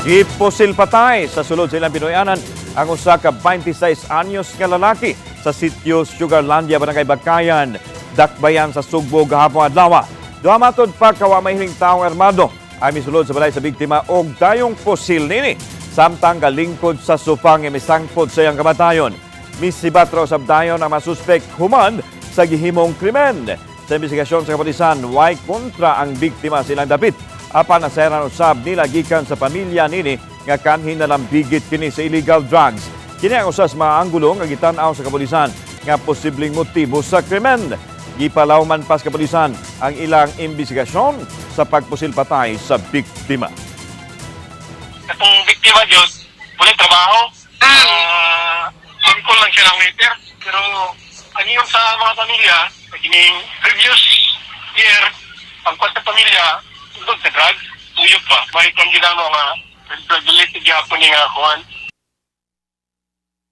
Gipusil patay sa sulod sa ilang Pinoyanan ang usa ka 26 anyos nga lalaki sa sitio Sugarlandia, Barangay Bakayan, Dakbayan sa Sugbo gahapon adlaw. Duha matod pa ka wa mahiling taong armado ay misulod sa balay sa biktima og dayong pusil nini samtang galingkod sa sofa nga misangpot sa iyang kamatayon. Misibat raw usab dayon ang masuspek human sa gihimong krimen. Sa investigasyon sa kapolisan, way kontra ang biktima sa ilang dapit. Apan nasayran usab nila gikan sa pamilya nini nga kanhi nalambigit kini sa illegal drugs. Kini ang usa sa mga anggulo nga gitan-aw sa kapolisan nga posibleng motibo sa krimen. Gipalawman pa sa kapolisan ang ilang investigasyon sa pagpusil patay sa biktima. Katong biktima jud, wala trabaho. Ah, lang siya ng waiter. Pero ang iyong sa mga pamilya, kining previous year, ang kwan sa pamilya, tungkol sa drugs, uyop pa. May kang ginamo nga, drug related gyapon ni nga kuan.